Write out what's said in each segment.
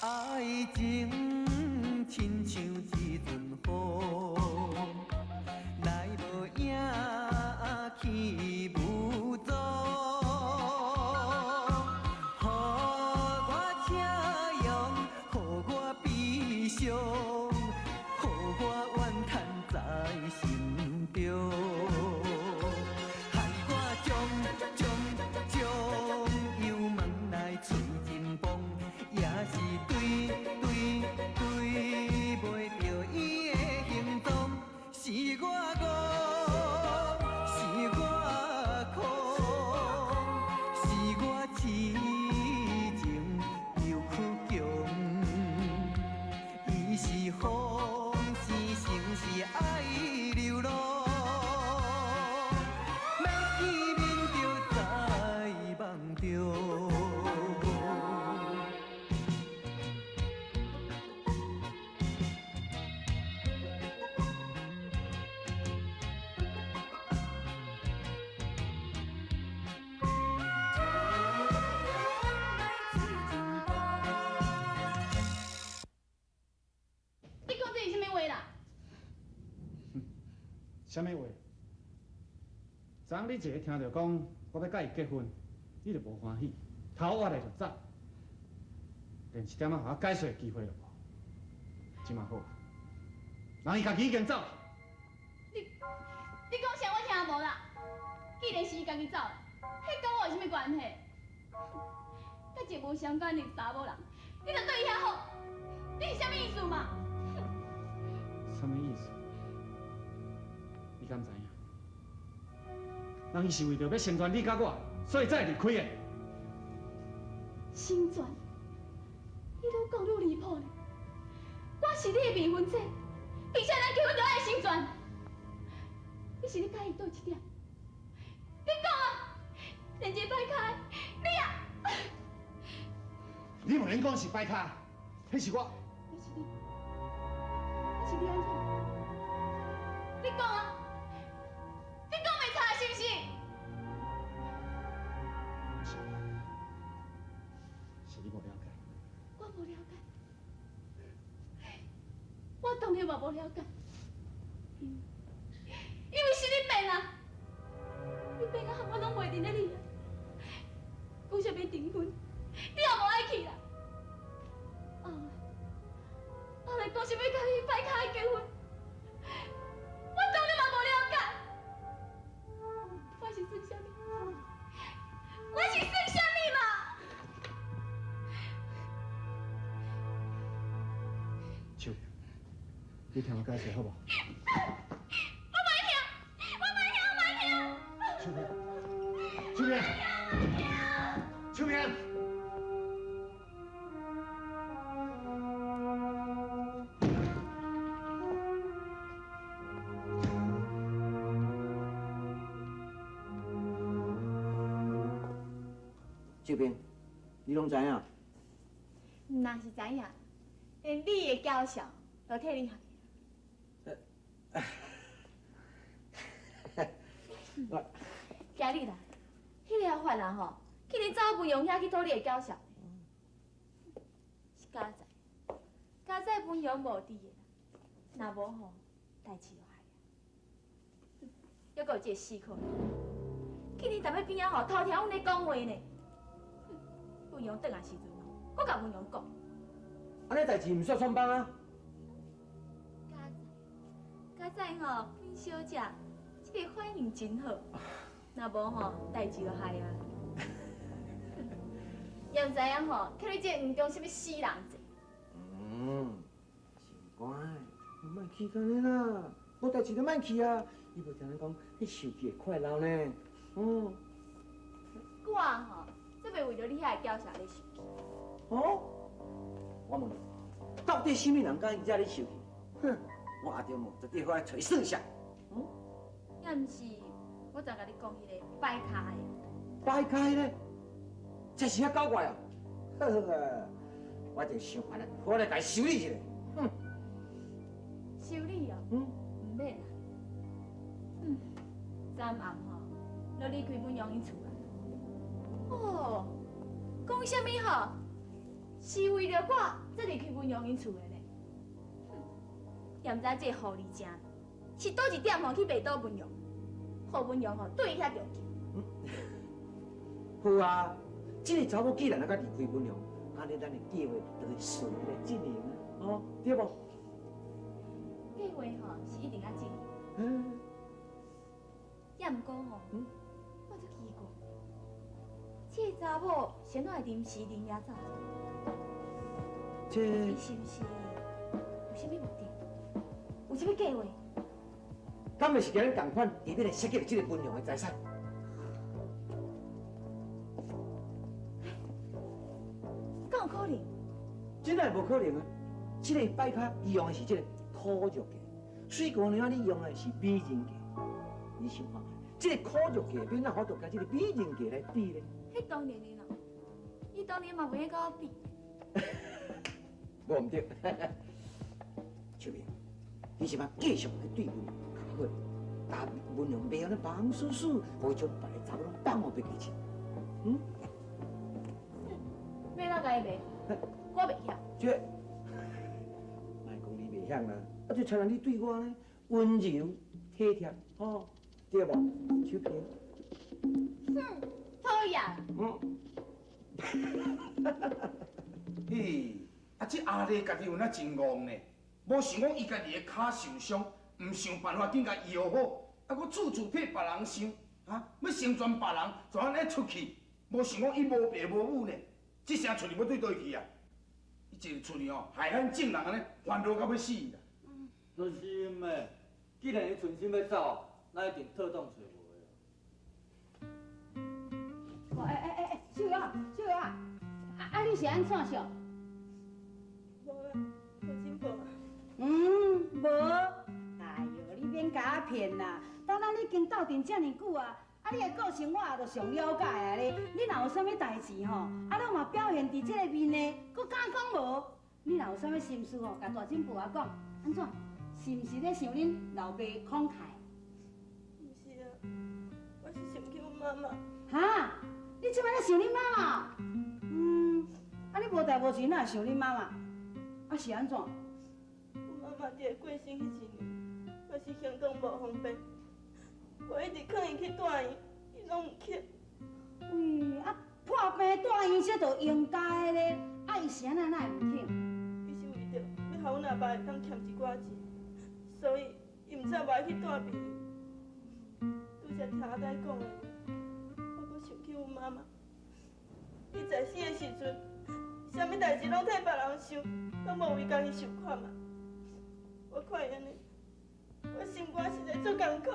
愛情親像一陣風，來無影，去無蹤。予我車用，予我悲傷，予我怨嘆在心中。害我將將將油門來催真拚，也是追追追袂著伊的行蹤，是我戇，是我空，是我痴情又倔強。伊是風，是情是愛流浪，欲見面就在夢中。你講這是啥物話啦？啥物話？昨昏你一下聽著講我欲佮伊結婚，你就無歡喜，頭挖來就走，連一點仔予我解釋的機會都無。這馬好啊，人伊家己已經走去。你講啥我聽無啦？既然是伊家己走的，彼佮我有啥物關係？佮一個無相干的查某人，你就對伊遐好，你是啥物意思嘛？啥物意思？你敢知影？人伊是為著欲成全你佮我，所以才會離開的。成全？你愈講愈離譜呢！我是你的未婚妻，憑啥咱結婚就愛成全？你是咧佮意佗一點？你講啊！連一個擺跤的，你啊！你毋免講是擺跤，彼是我。彼是你，彼是你按怎？你講啊！你講袂出是毋是？毋是，是你無了解。我無了解，我當然嘛無了解，因為是你變啊，你變啊，我攏袂認得你啊。講啥物訂婚，你也無愛去啦。後來，後來講啥物佮伊擺跤結婚，我當然嘛無了解。我是算啥物？我是算啥物嘛？秋，你聽我解釋好無？我無愛聽，我無愛聽，我無愛聽。秋萍，秋萍，秋萍。秀萍，你攏知影？毋若是知影，連你的嬌笑都替你害。我今日啦，彼个阿發啊吼，竟然走文陽遐去討你的嬌笑。是佳哉，佳哉文陽無佇的啦，若無吼，代誌就害啊。猶閣有這個死可，竟然踮咧邊仔吼偷聽阮咧講話呢。文陽轉來時陣吼，閣共文陽講。按呢代誌毋煞穿幫啊？佳哉，佳哉吼，阮小姐，這个反應真好。若無吼，代誌就害啊。也毋知影吼，叫你這個黃忠啥物死人濟。心肝，你莫氣按呢啦，無代誌就莫去啊。伊無聽人講，彼受氣會快樂呢。我吼，才袂為著你遐个嬌笑咧受氣。哦，我問你，到底啥物人敢惹你受氣？哼，我阿中哦，絕對好來揣伊算數。也毋是，我我昨共你講彼个擺跤的。擺跤彼个，這是遐搞怪哦！好啊，我就想辦法，我來共伊修理一下。哼。修理哦？嗯。毋免啦。嗯，昨暗吼，就離開文雄𪜶厝啦。哦，講啥物吼？是為著我才離開文雄𪜶厝的咧。哼，也毋知這個狐狸精是佗一點吼去賣倒文雄，予文雄吼對伊遐著急。好啊，這个查某既然會當離開文雄，按呢咱的計劃就會順利來進行啊，哦，對無？計劃吼是一定愛進行。也毋過吼，我足奇怪，這個查某是按怎會臨時臨夜走？這伊是毋是有啥物目的？有啥物計劃？敢會是共咱仝款，佇欲來設計這个文雄的財產？敢有可能？真的無可能啊！這个擺跤伊用的是這个苦肉計，水姑娘你用的是美人計。你想看覓，這个苦肉計欲哪有法度共這个美人計來比咧？彼當然的咯，伊當年嘛袂用佮我比。無毋對，秋萍，你這擺繼續來對文雄較好，共文雄賣予咱茫輸輸，予伊將別个查某攏放予袂記錢。嗯？欲按怎共伊賣？我袂曉。這，莫講你袂曉啦，啊，就親像你對我呢，溫柔體貼，吼，對無？秋萍。哼，討厭。嗯。嘿，啊，這阿麗家己有哪真戇呢？無想講伊家己的跤受傷，毋想辦法緊共醫好，啊，閣處處替別人想，啊，欲成全別人，就按呢出去，無想講伊無爸無母呢，這聲出去欲對佗位去啊？伊一出去吼，害咱眾人按呢煩惱到欲死啦。就是的，既然伊存心欲走，咱一定妥當揣無的。哎哎哎哎，秀娥，秀娥，啊你是按怎想？無啦，無進步。嗯，無。哎喲，你免共我騙啦！當咱已經鬥陣遮爾久啊，啊你的個性我也著上了解啊咧。你若有啥物代誌吼，啊攏嘛表現佇這个面的，閣敢講無？你若有啥物心事吼，共大珍婆仔講，按怎？是毋是咧想恁老爸慷慨？毋是啊，我是想起阮媽媽。哈？你這擺咧想恁媽媽？嗯，啊你無代無誌哪會想恁媽媽？啊是按怎？阮媽媽佇咧過身彼一年，我是行動無方便，我一直勸伊去住院，伊攏毋肯。喂，啊破病住院這著應該的咧，啊伊是按怎哪會毋肯？伊是為著欲予阮阿爸會當儉一寡錢，所以伊毋才無愛去住病院。拄才聽阿呆講的，我閣想起阮媽媽，伊在生的時陣，啥物代誌攏替別人想，攏無為家己想看覓。我看伊按呢，我心肝實在足艱苦。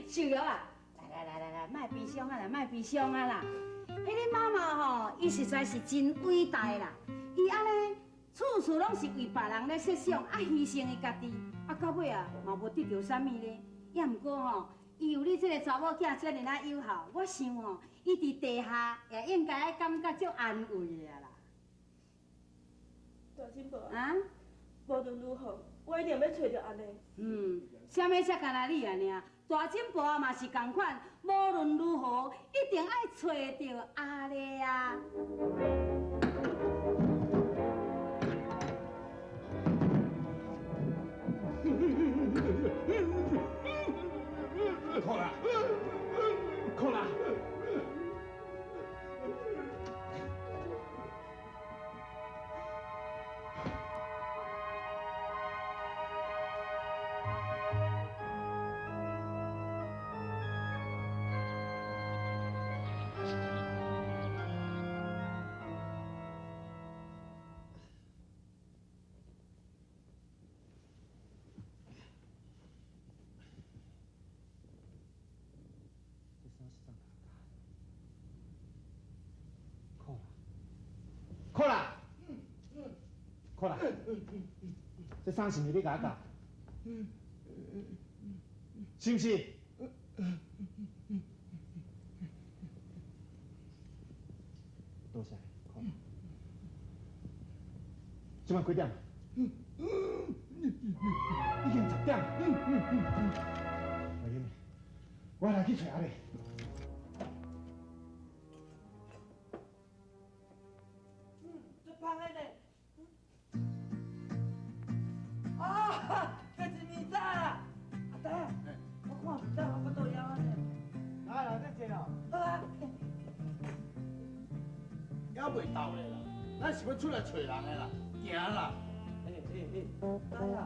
秀娥啊，來來來來來，莫悲傷啊啦，莫悲傷啊啦。彼个媽媽吼，伊實在是真偉大啦。伊按呢，處處攏是為別人咧設想，啊犧牲伊家己，啊到尾啊嘛無得著啥物咧。也毋過吼，伊有你這个查某囝遮爾仔友好，我想吼，伊佇地下也應該愛感覺足安慰的啦。大珍婆啊，無論如何，我一定欲揣著阿麗。嗯，啥物才干焦你爾。大珍婆仔嘛是仝款，無論如何，一定愛揣著阿麗啊！哭啦，哭啦！看啦，這衫是毋是你共我教？是毋是？多謝，看。這擺幾點？已經10點。我來去揣阿麗。足芳的呢。啊，這是麵早啦。阿呆啊，我看麵早我腹肚枵呢。來來，這坐哦。好啊。猶未到咧啦，咱是欲出來揣人的啦，行啦。呆啊，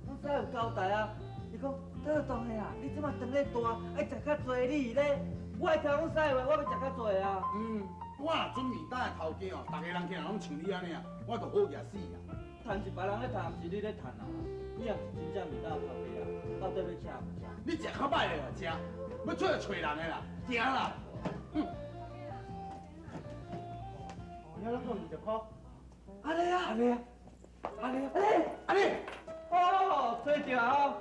阮師有交代啊，伊講倒當的啊，你這馬長咧大，愛食較濟你咧。我會聽阮師的話，我欲食較濟啊。嗯，我若准麵搭的頭家哦，逐个人見人攏像你按呢啊，我就好額死啊。趁是別人咧趁，毋是你咧趁啊。你也毋是真正麵搭的頭家啊，到底欲請毋請？你食較歹咧啦，食，欲出來揣人的啦，行啦。嗯。哦，遐攏講20箍。按呢啊，按呢啊，按呢啊，按呢。哦，揣著哦。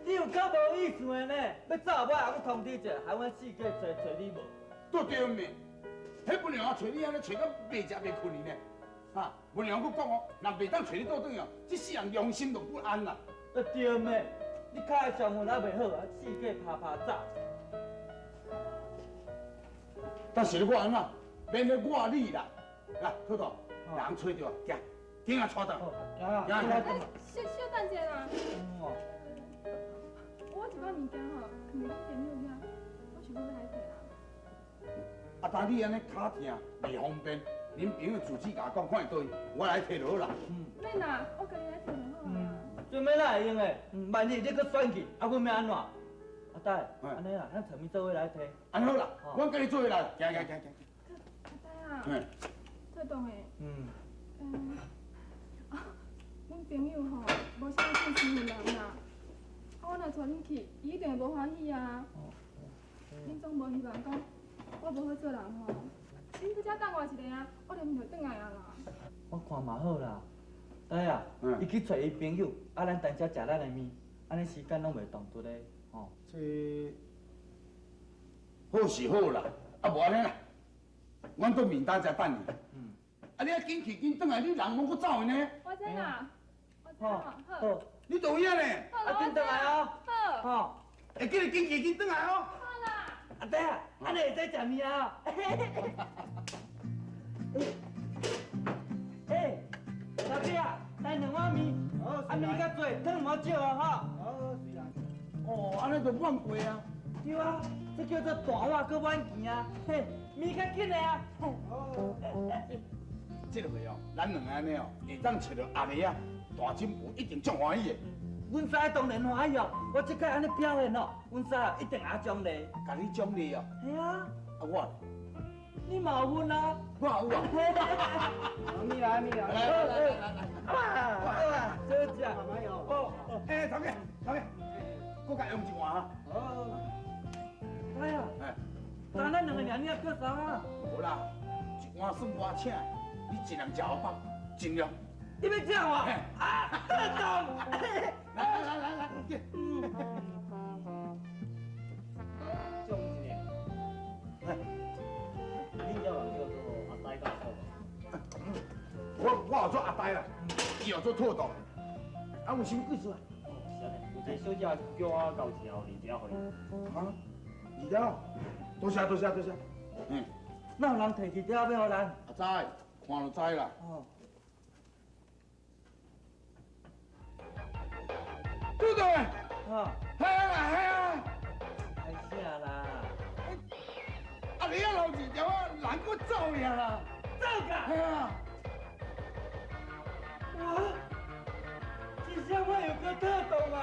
你有夠無意思的呢！欲走，我也閣通知一下，害阮四界揣揣你無。對對面，彼本娘揣你按呢揣到袂食袂睏去呢。哈，文娘閣講哦，若袂當揣你倒轉哦，這世人良心就不安啦。對咩？你跤的上份還袂好啊，四界拍拍走。但是我按怎？免得我你啦。來，兔兔，人揣著，行，緊仔帶轉。行，行。小小等一下啦。我一寡物件吼，囥佇阮朋友遐，我想欲來提啦。啊，但你按呢跤疼，袂方便，恁朋友自己共我講，看會佗位，我來提就好啦。免啦，我家己來提就好啊。做咩哪會用的？萬一你閣選去，啊，阮欲按怎？阿呆，按呢啦，咱找物做伙來提。按呢好啦，阮佮你做伙來，行行行行。阿呆啊，做動的。嗯。啊，阮朋友吼，無啥見身份人啦。啊，我若帶恁去，伊一定會無歡喜啊。恁總無希望講，我無好做人吼。恁閣遮等我一下啊，我就轉來啊啦。我看嘛好啦，呆啊，伊去揣伊朋友，啊，咱等遮食咱的麵，按呢時間攏袂當突的，吼。這好是好啦，啊無按呢啦，阮佇麵搭遮等伊。嗯。啊，你啊緊去緊轉來，你人攏閣走的呢？我知啦，我知啦，好。你倒位啊呢？啊，緊轉來哦。好。吼，會記得緊去緊轉來哦。好啦。阿呆啊，按呢會使食麵啊？欸，老弟啊，來兩碗麵，啊麵較濟，湯毋好少啊，吼。好，是啦。哦，按呢就滿過啊。對啊，這叫做大碗閣滿羹啊，嘿，麵較緊的啊。哦。這個回哦，咱兩个按呢哦，會當揣著阿麗啊，大金婆一定足歡喜的。阮師當然歡喜哦，我這擺按呢表現哦，阮師啊一定也獎勵。共你獎勵哦。嘿啊。啊我。你嘛有份啊？我有啊。麵來麵來。來來來來來。啊啊，好食。哦，欸，頭家頭家，閣共用一碗啊。哦。哎呀。哎。但咱兩个爾，你猶閣啥啊？無啦，一碗算我請，你一人食予飽，盡量。你欲請我？啊，得動。來來來來來，獎一个。哎，恁遮嘛叫做阿呆教授吧？我有做阿呆啦，伊有做妥當。啊，有啥物意思啊？哦，是按呢，有一个小姐叫我交一條字條予伊。啊，字條？多謝多謝多謝。嗯。哪有人提字條欲予咱？阿知，看就知啦。哦。對對。啊。嘿啦嘿啊。歹啥啦？啊，你遐留字條啊，人閣走去啊啦。走㗎？嘿啊。哇！這下我有閣妥當啊！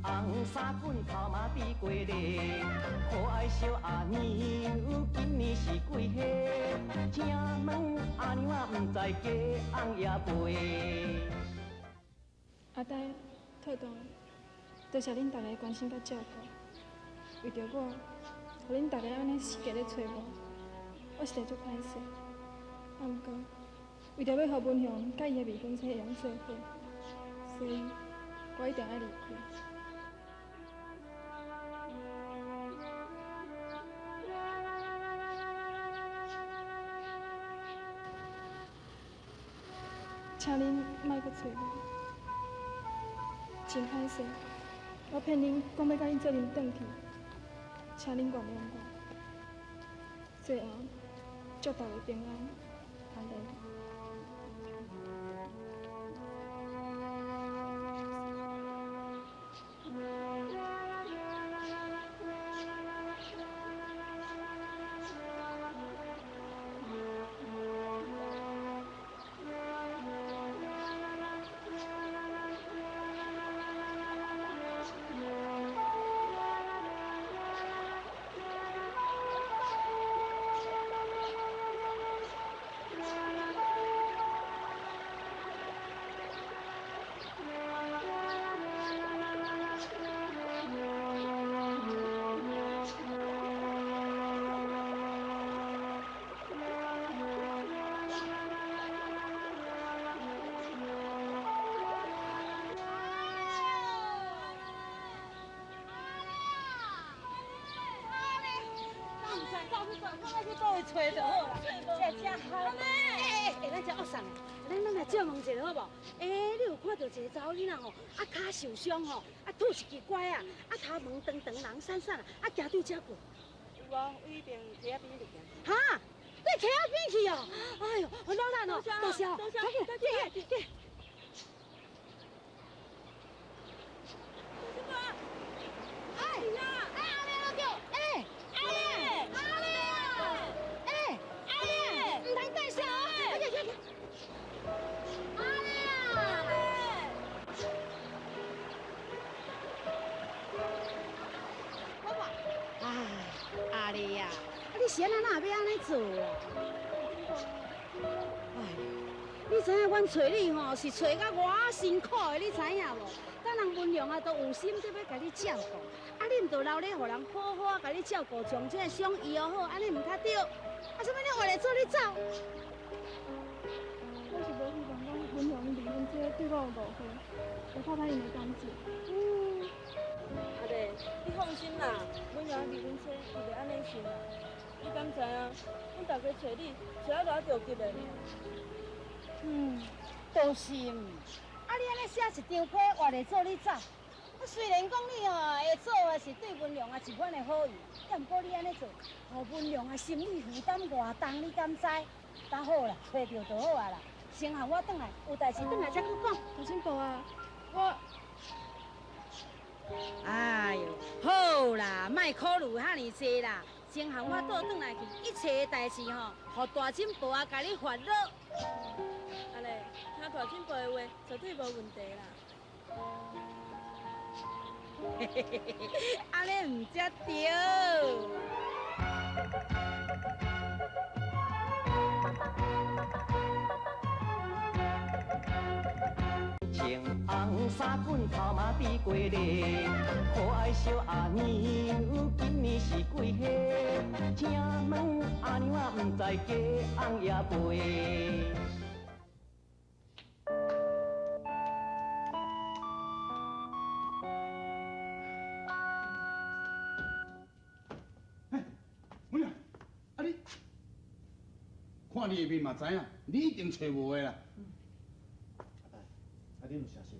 紅衫棍頭毛比过咧，可愛小阿娘今年是幾歲？請問阿娘啊，毋知雞翁也袂。阿呆，妥當，多謝恁逐个關心佮照顧，為著我，予恁大家按呢四界咧揣无，我实在足歹势。啊，毋过为著欲予文雄佮伊的未婚妻会用做伙，所以我一定爱离开。请恁莫阁揣我，真歹势，我骗恁讲欲佮𪜶做阵转去，请恁原谅我。最后，祝大家平安，阿丽。揣就好啦，这这好。欸欸，咱遮恶送，咱来借问一下好无？欸，你有看著一个查某囡仔吼，啊跤受伤吼，啊拄一支拐仔，啊头毛长长，人瘦瘦，啊行对遮过。有啊，对彼边溪仔边就行。哈？对溪仔边去哦？哎哟，老难哦，多谢，多谢，快去，去去。你是按怎哪会欲按呢做啦？哎，你知影阮揣你吼是揣甲偌辛苦的，你知影无？等人文良啊都有心伫欲共你照顾，啊你毋著留咧，予人好好啊共你照顾，将这个伤医好，按呢毋较对？啊，啥物你活咧做你走？我是无希望讲文良离婚这对我有误会，会破歹𪜶的感情。阿丽，你放心啦，文良离婚妻伊袂按呢想啦。你敢知影？阮大家揣你，揣啊偌著急的。都是。啊，你按呢写一张批，活咧做你走。啊，虽然讲你吼会做的是对文良啊一番的好意，啊，毋过你按呢做，予文良啊心理负担偌重，你敢知？但好啦，揣著就好啊啦。先予我转来，有代志转来才阁讲。大婶婆啊，我。哎哟，好啦，莫考虑遐尔济啦。先予我倒转来去，一切的代志吼，予大婶婆啊共你烦恼。阿丽，听大婶婆的话，绝对无问题啦。嘿嘿嘿嘿，按呢毋才对。穿红衫裙，头毛滴过咧，可爱小阿娘，今年是几岁？请问阿娘啊，毋知嫁翁也未？哎，文良，啊你，看你的面嘛知影，你一定揣无的啦。啊，恁有消息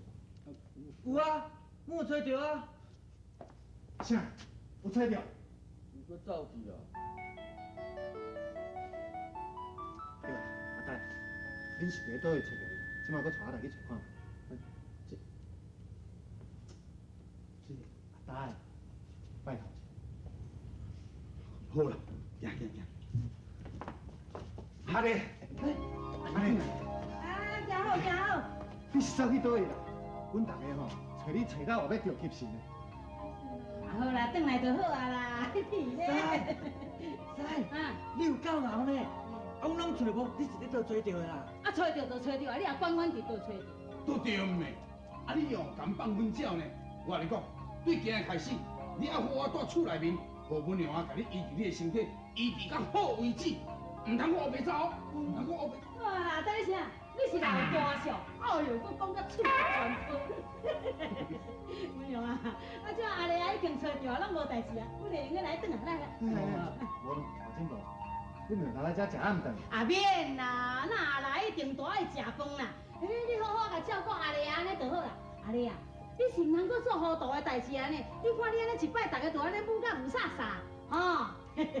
无？有啊，阮有揣著啊。啥？有揣著？伊阁走去啊。对啦，阿呆，恁是伫咧佗位揣著伊？这摆阁带我来去揣看觅。这，这阿呆，拜托一下。好啦，行行行。阿丽，阿丽。啊，行好行好。你是走去佗位啦？阮逐家吼，揣你揣到后欲著急神的。好啦，转来就好啊啦。师，你有够𠢕呢！啊，阮拢揣无，你是咧佗揣著的啦？啊，揣著就揣著啊，你也管阮伫佗揣著。都对的，啊，你用敢放阮鸟呢？我共你讲，对今日开始，你爱予我蹛厝内面，予文雄啊，共你醫治你的身體，醫治到好為止，毋通閣烏白走哦，毋通閣烏白。哇啦，等你啥？你是老大相，哎呦，閣講甲喙全破。文雄啊，啊，這阿麗啊已經揣著啊，攏無代誌啊，阮會用得來轉來來。無大珍婆，你毋來遮食暗頓？啊免啦，那阿來一定大愛食飯啦。欸，你好好共照顧阿麗按呢就好啦。阿麗啊，你是毋通閣做糊塗的代誌按呢？你看你按呢一擺，逐家都按呢舞甲霧煞煞，吼。按呢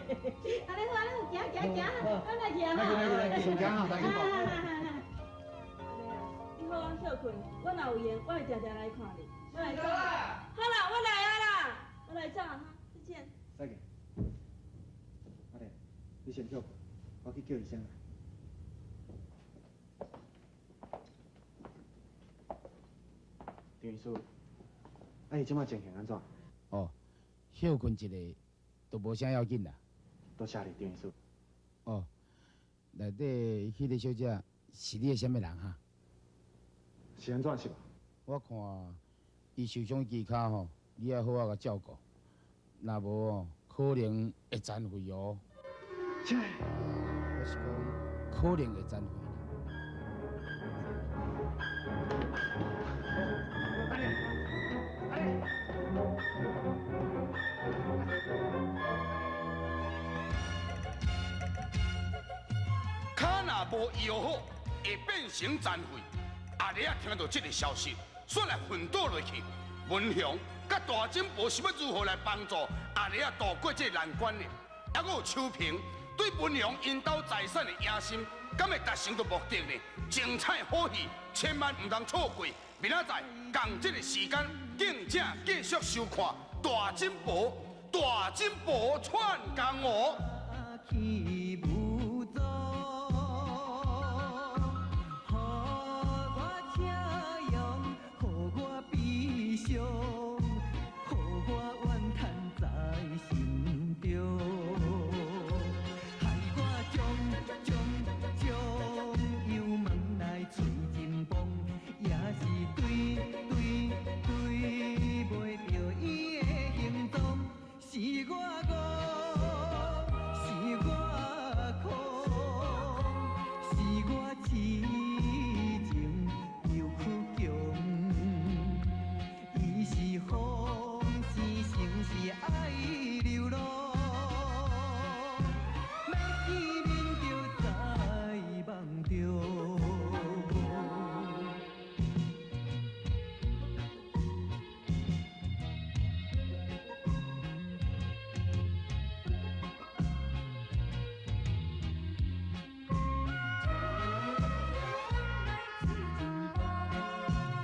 好，按呢好，行行行，咱來去啊！來去來去，先行哈，大珍婆。阿麗啊，你好好歇睏，我若有閒，我會定定來看你。我來走啦。好啦，我來啊啦，我來走啊，哈，再見。再見。阿麗，你先歇睏，我去叫醫生來。張醫師，啊，伊這擺情形按怎？哦，歇睏一下，都無啥要緊啦。多謝你，張醫師。哦，內底彼个小姐是你的啥物人哈？是按怎是無？我看伊受傷支跤吼，你愛好好共照顧，若無哦，可能會殘廢哦。這，我是講可能會殘廢。跤若無醫好，會變成殘廢。阿麗仔聽到這个消息，煞來昏倒落去。文雄佮大珍婆是欲如何來幫助阿麗仔渡過這个難關呢？猶閣有秋萍對文雄𪜶兜財產的野心，敢會達成著目的呢？精彩好戲，千萬毋通錯過。明仔載仝這个時間，敬請繼續收看《大珍婆》，大珍婆串江湖。去。